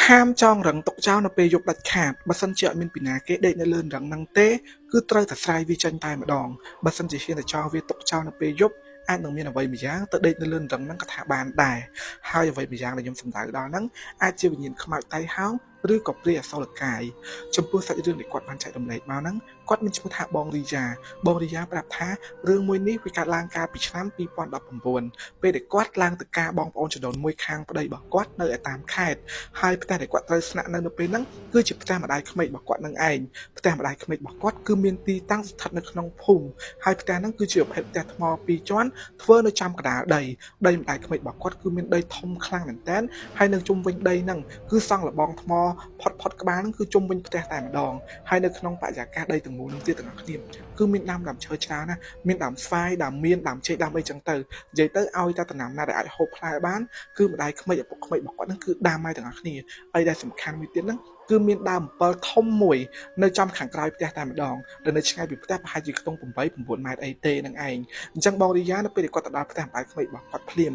ហាមចងរឹងទុកចោលនៅពេលយប់ដាច់ខាតបើសិនជាអត់មានពីណាគេដេកនៅលើរឹងហ្នឹងទេគឺត្រូវតែស្រាយវាចេញតែម្ដងបើសិនជាហ៊ានតែចោលវាទុកចោលនៅពេលយប់អាចនឹងមានអ្វីម្យ៉ាងទៅដេកនៅលើរឹងហ្នឹងក៏ថាបានដែរហើយអ្វីម្យ៉ាងដែលខ្ញុំសំដៅដល់ហ្នឹងអាចជាវិញ្ញាណខ្មោចតៃហោងឬក៏ព្រាយអសុរកាយចំពោះសាច់រឿងដែលគាត់បានចែករំលែកមកហ្នឹងគាត់មានឈ្មោះថាបងរីយ៉ាបងរីយ៉ាប្រាប់ថារឿងមួយនេះវាកើតឡើងកាលពីឆ្នាំ2019ពេលដែលគាត់ឡើងទៅការបងប្អូនចដូនមួយខាងប្តីរបស់គាត់នៅឯតាមខេត្តហើយផ្ទះដែលគាត់ត្រូវស្នាក់នៅនៅពេលហ្នឹងគឺជាផ្ទះម្ដាយក្មេករបស់គាត់នឹងឯងផ្ទះម្ដាយក្មេករបស់គាត់គឺមានទីតាំងស្ថិតនៅក្នុងភូមិហើយផ្ទះហ្នឹងគឺជាប្រភេទផ្ទះថ្មពីរជាន់ធ្វើនៅចំកណ្ដាលដីដីម្ដាយក្មេករបស់គាត់គឺមានដីធំខ្លាំងមែនទែនហើយនៅជុំវិញដីហ្នឹងគឺសង់របងថ្មផុតផុតក្បាលហ្នឹងគឺជុំវិញផ្ទះតែម្ដងហើយនៅក្នុងបរិយាកាសដីទាំងមូលហ្នឹងទៀតទាំងអស់គ្នាគឺមានដើមដើមឈើច្រើនណាស់មានដើមស្វាយដើមមៀនដើមចេកដើមអីចឹងទៅនិយាយទៅឲ្យតែដំណាំណាដែលអាចហូបផ្លែបានគឺម្ដាយក្មេកឪពុកក្មេករបស់គាត់ហ្នឹងគឺដាំហើយទាំងអស់គ្នាអីដែលសំខាន់មួយទៀតហ្នឹងគឺមានដើមអំពិលធំមួយនៅចំខាងក្រោយផ្ទះតែម្ដងដែលនៅឆ្ងាយពីផ្ទះប្រហែលជាខ្ទង់8 9ម៉ែត្រអីទេនឹងឯងអញ្ចឹងបងរីយ៉ានៅពេលដែលគាត់ទៅដល់ផ្ទះម្ដាយក្មេករបស់គាត់ភ្លាម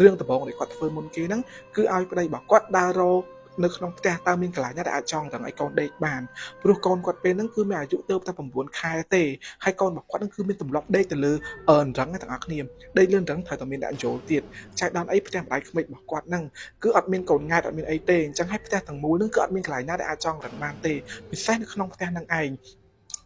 រឿងដំបូងដែលគាត់ធ្វើមុនគេហ្នឹងគឺឲ្យប្តីរបស់គាត់ដើររកនៅក្នុងផ្ទះតើមានកន្លែងណាដែលអាចចងរឹងឲ្យកូនដេកបានព្រោះកូនគាត់ពេលហ្នឹងគឺមានអាយុទើបតែ9ខែទេហើយកូនរបស់គាត់ហ្នឹងគឺមានទម្លាប់ដេកទៅលើអឺរឹងទាំងអស់គ្នាដេកលើរឹងត្រូវតែមានដាក់ចូលទៀតចែកដល់អីផ្ទះម្ដាយក្មេករបស់គាត់ហ្នឹងគឺអត់មានកូនង៉ែតអត់មានអីទេអញ្ចឹងហើយផ្ទះទាំងមូលហ្នឹងគឺអត់មានកន្លែងណាដែលអាចចងរឹងបានទេពិសេសនៅក្នុងផ្ទះហ្នឹងឯង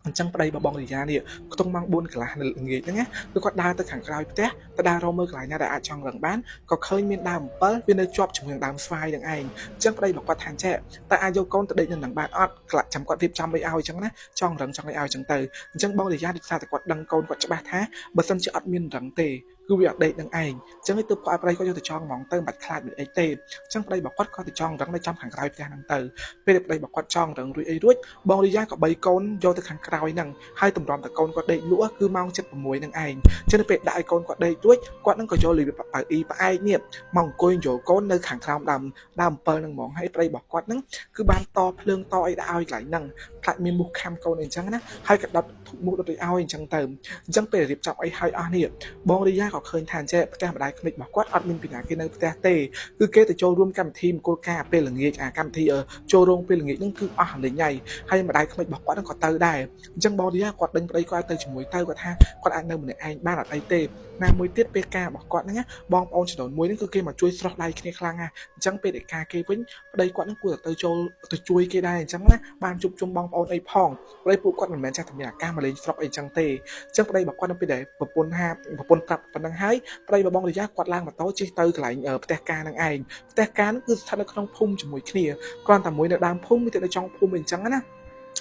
អញ្ចឹងប្តីរបស់បងរីយ៉ានេះខ្ទង់ម៉ោង4កន្លះនៅល្ងាចហ្នឹងណាគឺគាត់ដើរទៅខាងក្រោយផ្ទះទៅដើររកមើលកន្លែងណាដែលអាចចង់រឹងបានក៏ឃើញមានដើមអំពិលវានៅជាប់ជាមួយនឹងដើមស្វាយនឹងឯងអញ្ចឹងប្តីរបស់គាត់ថាចេះតែអាចយកកូនទៅដេកនៅនឹងបានអត់ក្លាក់ចាំគាត់រៀបចំអីឲ្យអញ្ចឹងណាចង់រឹងចង់អីឲ្យអញ្ចឹងទៅអញ្ចឹងបងរីយ៉ាដូចថាតែគាត់ដឹងកូនគាត់ច្បាស់ថាបើសិនជាអត់មានរឹងទេគឺវាអត់ដេកនឹងឯងអញ្ចឹងឯងទើបគាត់ឲ្យប្តីគាត់យកទៅចងហ្មងទៅមិនបាច់ខ្លាចមានអីទេអញ្ចឹងប្តីរបស់គាត់ក៏ទៅចងរឹងនៅចំខាងក្រោយផ្ទះហ្នឹងទៅពេលដែលប្តីរបស់គាត់ចងរឹងរួចអីរួចបងរីយ៉ាក៏បីកូនយកទៅខាងក្រោយហ្នឹងហើយតម្រាំតែកូនគាត់ដេកលក់គឺម៉ោង7:06ហ្នឹងឯងអញ្ចឹងនៅពេលដាក់ឲ្យកូនគាត់ដេករួចគាត់ហ្នឹងក៏យកលីបប៉ៅអ៊ីផ្អែកនេះមកអង្គុយយកកូននៅខាងក្រោមដើមដើម7ហ្នឹងហ្មងហើយប្តីរបស់គាត់ហ្នឹងគឺបានតភ្លើងតអីដាក់ឲ្យកន្លែងហ្នឹងខ្លាចមានមូសខាំកូនអីអញ្ចឹងណាហើយក៏ដុតធុមូសដុតអីឲ្យអញ្ចឹងទៅអញ្ចឹងពេលរៀបចំអីហើយអស់នេះបងរីយ៉ាក៏ឃើញថាអញ្ចេះផ្ទះម្ដាយក្មេករបស់គាត់អត់មានពីណាគេនៅផ្ទះទេគឺគេទៅចូលរួមកម្មវិធីមង្គលការពេលល្ងាចអាកម្មវិធីចូលរោងពេលល្ងាចហ្នឹងគឺអស់លេងហើយហើយម្ដាយក្មេករបស់គាត់ហ្នឹងក៏ទៅដែរអញ្ចឹងបងរីយ៉ាគាត់ដេញប្តីគាត់ឲ្យទៅជាមួយទៅគាត់ថាគាត់អាចនៅម្នាក់ឯងបានអត់អីទេណាមួយទៀតពេលការរបស់គាត់ហ្នឹងបងប្អូនចំនួនមួយហ្នឹងគឺគេមកជួយស្រោះដៃគ្នាខ្លាំងណាស់អញ្ចឹងពេលដែលការគេវិញប្តីគាត់ហ្នឹងគួរតែទៅចូលទៅជួយគេដែរអញ្ចឹងណាបានជួបជុំបងប្អូនអីផងប្តីពួកគាត់មិនមែនចេះតែមានឱកាសមកលេងស្រុកអីចឹងទេអញ្ចឹងប្តីរបស់គាត់នៅពេលដែលប្រពន្ធហាប្រពន្ធប្រាប់ប៉ុណ្្នឹងហើយប្តីរបស់បងរីយ៉ាគាត់ឡើងម៉ូតូជិះទៅកន្លែងផ្ទះការហ្នឹងឯងផ្ទះការហ្នឹងគឺស្ថិតនៅក្នុងភូមិជាមួយគ្នាគ្រាន់តែមួយនៅដើមភូមិមួយទៀតនៅចុងភូមិអីចឹងណ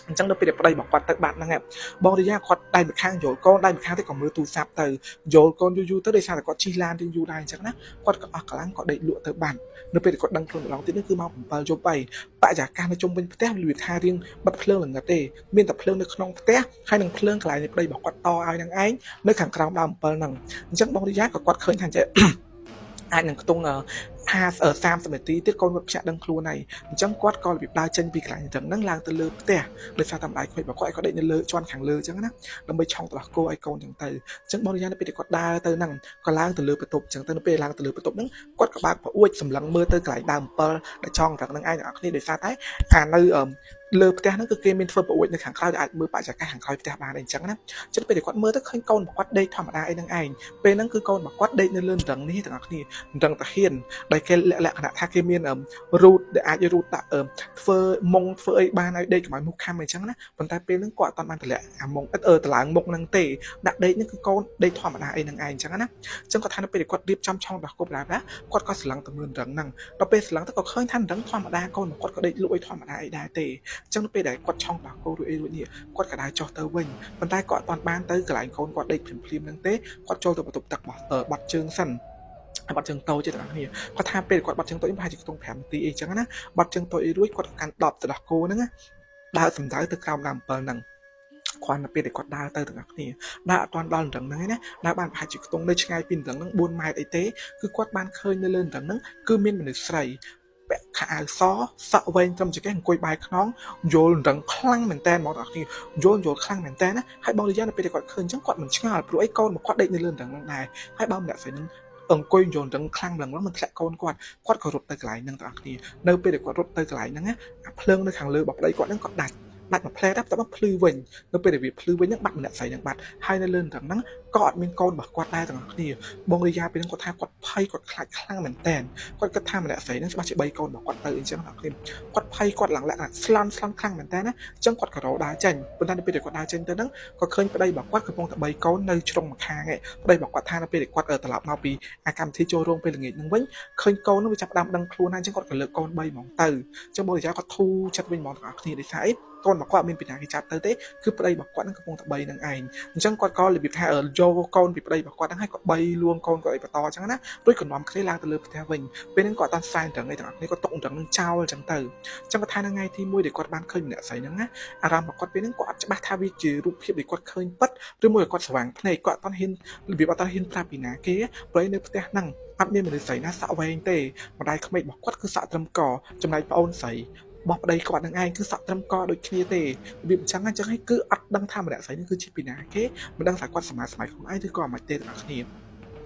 ាអញ្ចឹងដល់ពេលដែលប្តីរបស់គាត់ទៅបាត់ហ្នឹងបងរីយ៉ាគាត់ដៃម្ខាងយល់កូនដៃម្ខាងទៀតក៏មើលទូរស័ព្ទទៅយល់កូនយូរយូរទៅដោយសារតែគាត់ជិះឡានរៀងយូរដែរអញ្ចឹងណាគាត់ក៏អស់កម្លាំងក៏ដេកលក់ទៅបាត់នៅពេលដែលគាត់ដឹងខ្លួនម្ដងទៀតនេះគឺម៉ោង7យប់ហើយបរិយាកាសនៅជុំវិញផ្ទះវាថារៀងបិទភ្លើងល្ងិតទេមានតែភ្លើងនៅក្នុងផ្ទះហើយនឹងភ្លើងកន្លែងនៃប្តីរបស់គាត់តឲ្យនឹងឯងនៅខាងក្រោមដើម7ហ្នឹងអញ្ចឹងបងរីយ៉ាក៏គាត់ឃើញថាចេះអាចនឹងខ្ទង់50 30នាទីទៀតកូនគាត់ភ្ញាក់ដឹងខ្លួនហើយអញ្ចឹងគាត់ក៏របៀបដើរចេញពីកន្លែងរឹងហ្នឹងឡើងទៅលើផ្ទះដោយសារតែម្ដាយក្មេករបស់គាត់ឲ្យគាត់ដេកនៅលើជាន់ខាងលើអញ្ចឹងណាដើម្បីឆុងត្រឡោះគោឲ្យកូនអញ្ចឹងទៅអញ្ចឹងបងរីយ៉ានៅពេលដែលគាត់ដើរទៅហ្នឹងក៏ឡើងទៅលើបន្ទប់អញ្ចឹងទៅនៅពេលឡើងទៅលើបន្ទប់ហ្នឹងគាត់ក៏បើកប្អួចសម្លឹងមើលទៅកន្លែងដើម7ដែលចងរឹងហ្នឹងឯងអ្នកនរគ្នាដោយសារតែអានៅលើផ្ទះហ្នឹងគឺគេមានធ្វើប្អួចនៅខាងក្រោយដែលអាចមើលបរិយាកាសខាងក្រោយផ្ទះបានអីអញ្ចឹងណាចិត្តពេលដែលគាត់មើលទៅឃើញកូនរបស់គាត់ដេកធម្មតាអីហ្នឹងឯងពេលហ្នឹងគឺកូនរបស់គាត់ដេកនៅលើរឹងនេះទាំងអស់គ្នារឹងតាហ៊ានដែលគេលក្ខណៈថាគេមានរូតដែលអាចរូតដាក់ធ្វើមុងធ្វើអីបានឲ្យដេកកុំឲ្យមុខខំអីចឹងណាប៉ុន្តែពេលហ្នឹងគាត់អត់បានតម្លាក់អាមុងអឺតម្លើងមុខហ្នឹងទេដាក់ដេកហ្នឹងគឺកូនដេកធម្មតាអីហ្នឹងឯងអញ្ចឹងណាអញ្ចឹងគាត់ថានៅពេលដែលគាត់រៀបចំឆុងរបស់គប់ឡាឡាគាត់ក៏ស្រឡឹងទៅមើលរឹងហ្នឹងដល់ពេលស្រឡឹងទៅក៏ឃើញថារឹងធម្មតាកូនរបស់គាត់ក៏ដេកលក់អីធម្មតាអីដែរទេអញ្ចឹងនៅពេលដែលគាត់ឆុងរបស់គោរួចអីរួចនេះគាត់ក៏ដើរចុះទៅវិញប៉ុន្តែគាត់អត់ទាន់បានទៅកន្លែងកូនគាត់ដេកភ្លាមភ្លាមហ្នឹងទេគាត់ចូលទៅបន្ទប់ទឹកបត់ជើងសិនបាត់ជើងតូចទេទាំងអស់គ្នាគាត់ថាពេលគាត់បាត់ជើងតូចប្រហែលជាខ្ទង់5នាទីអីចឹងណាបាត់ជើងតូចអីរួចគាត់កាន់10ទៅដល់គោហ្នឹងណាដើរសំដៅទៅក្រោមដើម7ហ្នឹងគ្រាន់តែពេលដែលគាត់ដើរទៅទាំងអស់គ្នាដើរអត់ទាន់ដល់រឹងហ្នឹងឯណាដើរបានប្រហែលជាខ្ទង់នៅឆ្ងាយពីរឹងហ្នឹង4ម៉ែត្រអីទេគឺគាត់បានឃើញនៅលើរឹងហ្នឹងគឺមានមនុស្សស្រីពាក់ខោអាវសសក់វែងត្រឹមចង្កេះអង្គុយបែរខ្នងយល់រឹងខ្លាំងមែនតើហ្មងបងប្អូនយល់យល់ខ្លាំងមែនតើណាហើយបងលីយ៉ានៅពេលដែលគាត់ឃើញអញ្ចឹងគាត់មិនឆ្ងល់ព្រោះអីកូនមកគាត់ដេកនៅលើរឹងហ្នឹងដែរហើយបើម្នាក់ស្រីហ្នឹង អង្គុយយល់ដឹងខ្លាំងម្លឹងមិនធ្លាក់កូនគាត់គាត់ក៏រត់ទៅកន្លែងហ្នឹងទាំងអស់គ្នានៅពេលដែលគាត់រត់ទៅកន្លែងហ្នឹងអាភ្លើងនៅខាងលើរបស់ប្តីគាត់ហ្នឹងក៏ដាច់ដាច់មួយផ្លែដែរតែមកភ្លឺវិញនៅពេលដែលវាភ្លឺវិញហ្នឹងបាត់ម្នាក់ស្រីហ្នឹងបាត់ហើយនៅលើនឹងហ្នឹងក៏អត់មានកូនរបស់គាត់ដែរទាំងអស់គ្នាបងរីយ៉ាពេលហ្នឹងគាត់ថាគាត់ភ័យគាត់ខ្លាចខ្លាំងមែនតើគាត់គិតថាម្នាក់ស្រីហ្នឹងច្បាស់ជាបីកូនរបស់គាត់ទៅអញ្ចឹងទាំងអស់គ្នាគាត់ភ័យគាត់ឡើងលក្ខណៈស្លន់ស្លន់ខ្លាំងមែនតើណាអញ្ចឹងគាត់ក៏រោដើរចេញប៉ុន្តែនៅពេលដែលគាត់ដើរចេញទៅហ្នឹងក៏ឃើញប្តីរបស់គាត់កំពុងតែបីកូននៅជ្រុងម្ខាងឯងប្តីរបស់គាត់ថានៅពេលដែលគាត់ត្រឡប់មកពីអាកម្មវិធីចូលរួមពេលល្ងាចហ្នឹងវិញឃើញកូនហ្នឹងវាចាប់ផ្ដើមដឹងខ្លួនហើយអញ្ចឹងគាត់ក៏លើកកូន3ហ្មងទៅអញ្ចឹងបងរីយ៉ាគាត់ធូរចិត្តវិញហ្មងទាំងអស់គ្នាដោយសារអីកូនរបស់គាត់អត់មានពីណាគេចាប់ទៅទេគឺប្តីរបស់គាត់នឹងកំពុងតែបីនឹងឯងអញ្ចឹងគាត់ក៏របៀបថាយកកូនពីប្តីរបស់គាត់ហ្នឹងហើយក៏បីលួងកូនគាត់ឲ្យបន្តអញ្ចឹងណារួចក៏នាំគ្នាឡើងទៅលើផ្ទះវិញពេលហ្នឹងគាត់អត់ស្រាយត្រឹងអីទាំងអស់គ្នាគាត់ຕົកត្រឹងនឹងចោលអញ្ចឹងទៅអញ្ចឹងគាត់ថានៅថ្ងៃទី1ដែលគាត់បានឃើញម្នាក់ស្រីហ្នឹងណាអារម្មណ៍របស់គាត់ពេលហ្នឹងគាត់អត់ច្បាស់ថាវាជារូបភាពដែលគាត់ឃើញពិតឬមួយក៏គាត់ស្វាងភ្នែកគាត់អត់ហ៊ានរបៀបអត់ហ៊ានប្រាប់ពីណាគេព្រោះនៅផ្ទះហ្នឹងអត់មានមនុស្សស្រីណាសក់វែងទេម្ដាយក្មេករបស់គាត់គឺសក់ត្រឹមកចំណែកប្អូនស្រីរបស់ប្តីគាត់នឹងឯងគឺសក់ត្រឹមកដូចគ្នាទេរបៀបអញ្ចឹងអញ្ចឹងហើយគឺអត់ដឹងថាម្នាក់ស្រីនេះគឺជាពីណាគេមិនដឹងថាគាត់សម័យសម័យខ្លួនឯងឬក៏មិនទេទាំងអស់គ្នា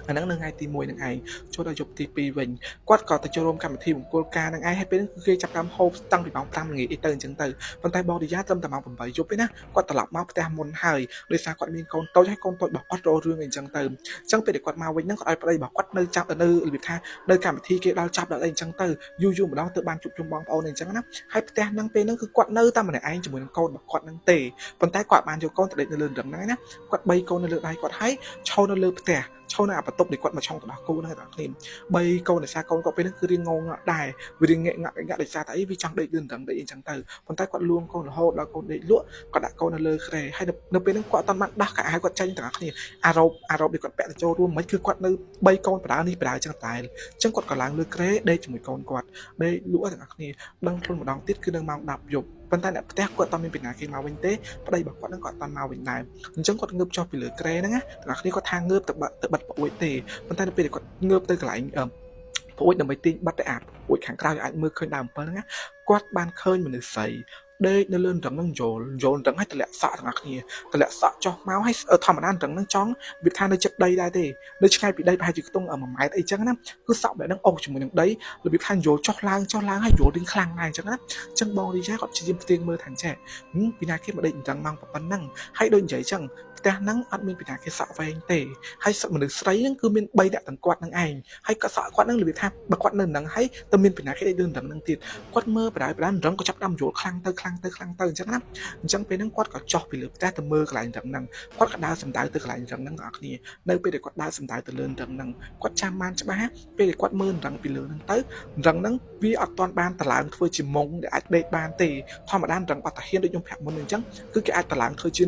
អាហ្នឹងនៅថ្ងៃទី1នឹងឯងចូលដល់យប់ទី2វិញគាត់ក៏ទៅចូលរួមកម្មវិធីមង្គលការនឹងឯងហើយពេលហ្នឹងគឺគេចាប់ផ្ដើមហូបតាំងពីម៉ោង5ល្ងាចអីទៅអញ្ចឹងទៅប៉ុន្តែបងរីយ៉ាត្រឹមតែម៉ោង8យប់ទេណាគាត់ត្រឡប់មកផ្ទះមុនហើយដោយសារគាត់មានកូនតូចហើយកូនតូចរបស់គាត់រករឿងអីអញ្ចឹងទៅអញ្ចឹងពេលដែលគាត់មកវិញហ្នឹងគាត់ឲ្យប្តីរបស់គាត់នៅចាប់នៅរបៀបថានៅកម្មវិធីគេដល់ចាប់ដល់អីអញ្ចឹងទៅយូរយូរម្ដងទៅបានជួបជុំបងប្អូនអីអញ្ចឹងណាហើយផ្ទះហ្នឹងពេលហ្នឹងគឺគាត់នៅតែម្នាក់ឯងជាមួយនឹងកូនរបស់គាត់ហ្នឹងទេប៉ុន្តែគាត់បានយកកូនទៅដេកនៅលើរឹងហ្នឹងណាគាត់បីកូននៅលើដៃគាត់ហើយឈរនៅលើផ្ទះឈរនៅអាបន្ទប់ដែលគាត់មកឆុងទៅដល់គូហ្នឹងតែគ្នាបីកូនដោយសារកូនគាត់ពេលហ្នឹងគឺរៀងងងដែរវារៀងងាក់ងាក់ងាក់ដោយសារតែអីវាចង់ដេកលឿនរឹងដេកអីចឹងទៅប៉ុន្តែគាត់លួងកូនរហូតដល់កូនដេកលក់គាត់ដាក់កូននៅលើគ្រែហើយនៅពេលហ្នឹងគាត់អត់បានដោះកៅអៅគាត់ចេញទាំងអស់គ្នាអារ៉ូបអារ៉ូបដែលគាត់ពាក់ទៅចូលរួមមិនគឺគាត់នៅបីកូនបដើនេះបដើចឹងតែអញ្ចឹងគាត់ក៏ឡើងលើគ្រែដេកជាមួយកូនគាត់ដេកលក់ទាំងអស់គ្នាដឹងខ្លួនម្ដងទៀតគឺនៅម៉ោង10យប់ប៉ុន្តែអ្នកផ្ទះគាត់អត់មានពីណាគេមកវិញទេប្តីរបស់គាត់នឹងក៏អត់បានមកវិញដែរអញ្ចឹងគាត់ងើបចុះពីលើគ្រែហ្នឹងណាទាំងអស់គ្នាគាត់ថាងើបទៅទៅបិទប្អួយទេប៉ុន្តែនៅពេលដែលគាត់ងើបទៅកន្លែងប្អួយដើម្បីទាញបិទទៅអាប្អួយខាងក្រៅអាចមើលឃើញដើមអំពិលហ្នឹងណាគាត់បានឃើញមនុស្សស្រីដេកនៅលើរឹងហ្នឹងយល់យល់រឹងឲ្យតម្លាក់សក់ទាំងអស់គ្នាតម្លាក់សក់ចុះមកឲ្យធម្មតារឹងហ្នឹងចង់វាថានៅចិត្តដីដែរទេនៅឆ្ងាយពីដីប្រហែលជាខ្ទង់1ម៉ែត្រអីចឹងណាគឺសក់បែបហ្នឹងអូសជាមួយនឹងដីរបៀបថាយល់ចុះឡើងចុះឡើងហើយយល់រៀងខ្លាំងដែរអញ្ចឹងណាអញ្ចឹងបងរីយ៉ាគាត់ព្យាយាមផ្ទៀងមើលថាចេះពីណាគេមកដេកអញ្ចឹងម៉ោងប៉ុណ្ណឹងហើយដូចនិយាយចឹងផ្ទះហ្នឹងអត់មានពីណាគេសក់វែងទេហើយមនុស្សស្រីហ្នឹងគឺមាន3នាក់ទាំងគាត់ហ្នឹងឯងហើយក៏សក់គាត់ហ្នឹងរបៀបថាបើគាត់នៅនឹងហើយទៅមានពីណាគេដេកលឿននឹងទៀតគាត់មើលបដ ாய் បដ ாய் រឹងក៏ចាប់ដើមយល់ខ្លាំងទៅខ្លាំងទៅខ្លាំងទៅអញ្ចឹងណាអញ្ចឹងពេលហ្នឹងគាត់ក៏ចុះពីលើផ្ទះទៅមើលកន្លែងរឹងហ្នឹងគាត់ក៏ដើរសំដៅទៅកន្លែងរឹងហ្នឹងបងប្អូននៅពេលដែលគាត់ដើរសំដៅទៅលើរឹងហ្នឹងគាត់ចាំបានច្បាស់ពេលដែលគាត់មើលរឹងពីលើហ្នឹងទៅរឹងហ្នឹងវាអត់ទាន់បានតឡើងធ្វើជាមុងដែលអាចដេកបានទេធម្មតារឹងអត់តាហ៊ានដូចខ្ញុំប្រាប់មុនអញ្ចឹងគឺគេអាចតឡើងធ្វើជា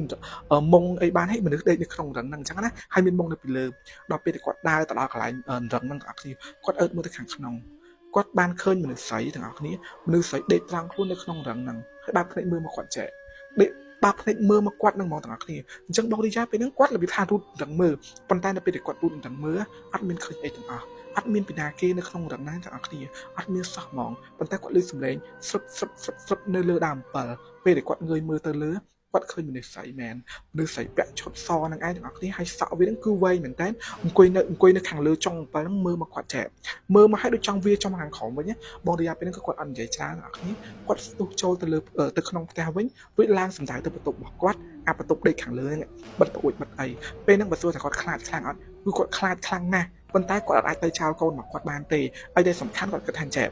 មុងអីបានឲ្យមនុស្សដេកនៅក្នុងរឹងហ្នឹងអញ្ចឹងណាហើយមានមុងនៅពីលើដល់ពេលដែលគាត់ដើរទៅដល់កន្លែងរឹងហ្នឹងបងប្អូនគាត់អើតមើលទៅខាងក្នុងគាត់បានឃើញមនុស្សស្រីទាំងអស់គ្នាមនុស្សស្រីដេកត្រង់ខ្លួននៅក្នុងរឹងហ្នឹងហើយបើកភ្នែកមើលមកគាត់ចែកដេកបើកភ្នែកមើលមកគាត់នឹងហ្មងទាំងអស់គ្នាអញ្ចឹងបងរីយ៉ាពេលហ្នឹងគាត់របៀបថារូតរឹងមើលប៉ុន្តែនៅពេលដែលគាត់រូតរឹងមើលអត់មានឃើញអីទាំងអស់អត់មានពីណាគេនៅក្នុងរឹងហ្នឹងទាំងអស់គ្នាអត់មានសោះហ្មងប៉ុន្តែគាត់ឮសំឡេងស្រឹបស្រឹបស្រឹបស្រឹបនៅលើដើមអំពិលពេលដែលគាត់ងើយមើលទៅលើគាត់ឃើញមនុស្សស្រីមែនមនុស្សស្រីពាក់ឈុតសនឹងឯងទាំងអស់គ្នាហើយសក់វានឹងគឺវែងមែនតើអង្គុយនៅអង្គុយនៅខាងលើចុងអំពិលហ្នឹងមើលមកគាត់ចែកមើលមកឲ្យដូចចង់វាចុះមកខាងក្រោមវិញបងរីយ៉ាពេលហ្នឹងគឺគាត់អត់និយាយច្រើនទាំងអស់គ្នាគាត់ស្ទុះចូលទៅលើទៅក្នុងផ្ទះវិញរួចឡើងសំដៅទៅបន្ទប់របស់គាត់អាបន្ទប់ដេកខាងលើហ្នឹងបិទប្អួយបិទអីពេលហ្នឹងបើសួរថាគាត់ខ្លាចខ្លាំងអត់គឺគាត់ខ្លាចខ្លាំងណាស់ប៉ុន្តែគាត់អាចទៅចោលកូនរបស់គាត់បានទេហើយដែលសំខាន់គាត់គិតថាចែ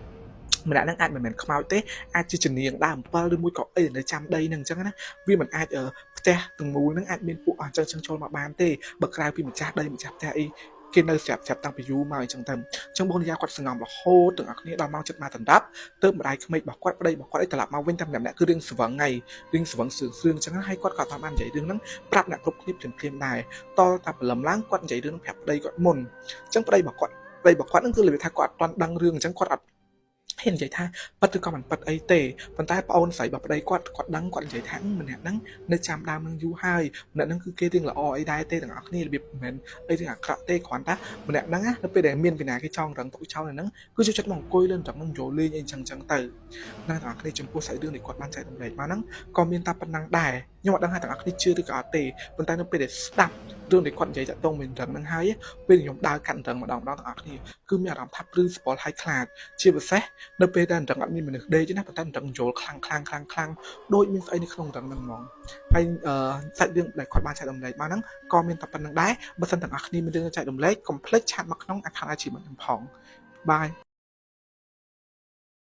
កម្នាក់ហ្នឹងអាចមិនមែនខ្មោចទេអាចជាជំនាញដើមអំពិលឬមួយក៏អីនៅចាំដីហ្នឹងអញ្ចឹងណាវាមិនអាចផ្ទះទាំងមូលហ្នឹងអាចមានពួកអញ្ចឹងចឹងចូលមកបានទេបើក្រៅពីម្ចាស់ដីម្ចាស់ផ្ទះអីគេនៅស្រាប់ស្រាប់តាំងពីយូរមកអញ្ចឹងទៅអញ្ចឹងបងយាគាត់សងំរហូតទាំងអស់គ្នាដល់ម៉ោងចិត្តមកដណ្ដប់ទើបម្ដាយក្មេករបស់គាត់ប្តីរបស់គាត់អីត្រឡប់មកវិញតែម្នាក់ម្នាក់គឺរឿងស្វឹងហើយរឿងស្វឹងសឿងសឿងអញ្ចឹងហើយគាត់ក៏អត់បាននិយាយរឿងហ្នឹងប្រាប់អ្នកគ្រប់គ្នាភ្លាមភ្លាមដែរតតែព្រលឹមឡើងគាត់និយាយរឿងហ្នឹងប្រាប់ប្តីគាត់មុនអញ្ចឹងប្តីរបស់គាត់ប្តីរបស់គាត់ហ្នឹងគឺរបៀបថាគាត់អត់ទាន់ដឹងរឿងអញ្ចឹងគាត់អត់ហ៊ាននិយាយថាប៉ិតឬក៏មិនប៉ិតអីទេប៉ុន្តែប្អូនស្រីរបស់ប្តីគាត់គាត់ដឹងគាត់និយាយថាម្នាក់ហ្នឹងនៅចាំដើមនឹងយូរហើយម្នាក់ហ្នឹងគឺគេរឿងល្អអីដែរទេទាំងអស់គ្នារបៀបមិនមែនអីរឿងអាក្រក់ទេគ្រាន់តែម្នាក់ហ្នឹងណានៅពេលដែលមានពីណាគេចងរឹងទុកចោលនៅហ្នឹងគឺចូលចិត្តមកអង្គុយលើរឹងហ្នឹងយល់លេងអីចឹងចឹងទៅហ្នឹងទាំងអស់គ្នាចំពោះសាច់រឿងដែលគាត់បានចែករំលែកមកហ្នឹងក៏មានតែប៉ុណ្ណឹងដែរ ខ្ញុំអត់ដឹងថាទាំងអស់គ្នាជឿឬក៏អត់ទេប៉ុន្តែនៅពេលដែលស្ដាប់រឿងដែលគាត់និយាយតាក់ទងមួយរឹងហ្នឹងហើយពេលខ្ញុំដើរកាត់រឹងម្ដងម្ដងទាំងអស់គ្នាគឺមានអារម្មណ៍ថាព្រឺស្ពល់ហើយខ្លាចជាពិសេសនៅពេលដែលរឹងអត់មានមនុស្សដេកទេណាប៉ុន្តែរឹងយល់ខ្លាំងខ្លាំងខ្លាំងខ្លាំងដូចមានស្អីនៅក្នុងរឹងហ្នឹងហ្មងហើយអឺសាច់រឿងដែលគាត់បានចែករំលែកមកហ្នឹងក៏មានតែប៉ុណ្្នឹងដែរបើសិនទាំងអស់គ្នាមានរឿងចែករំលែកកុំភ្លេច chat មកក្នុង account IG របស់ខ្ញុំផង។ Bye.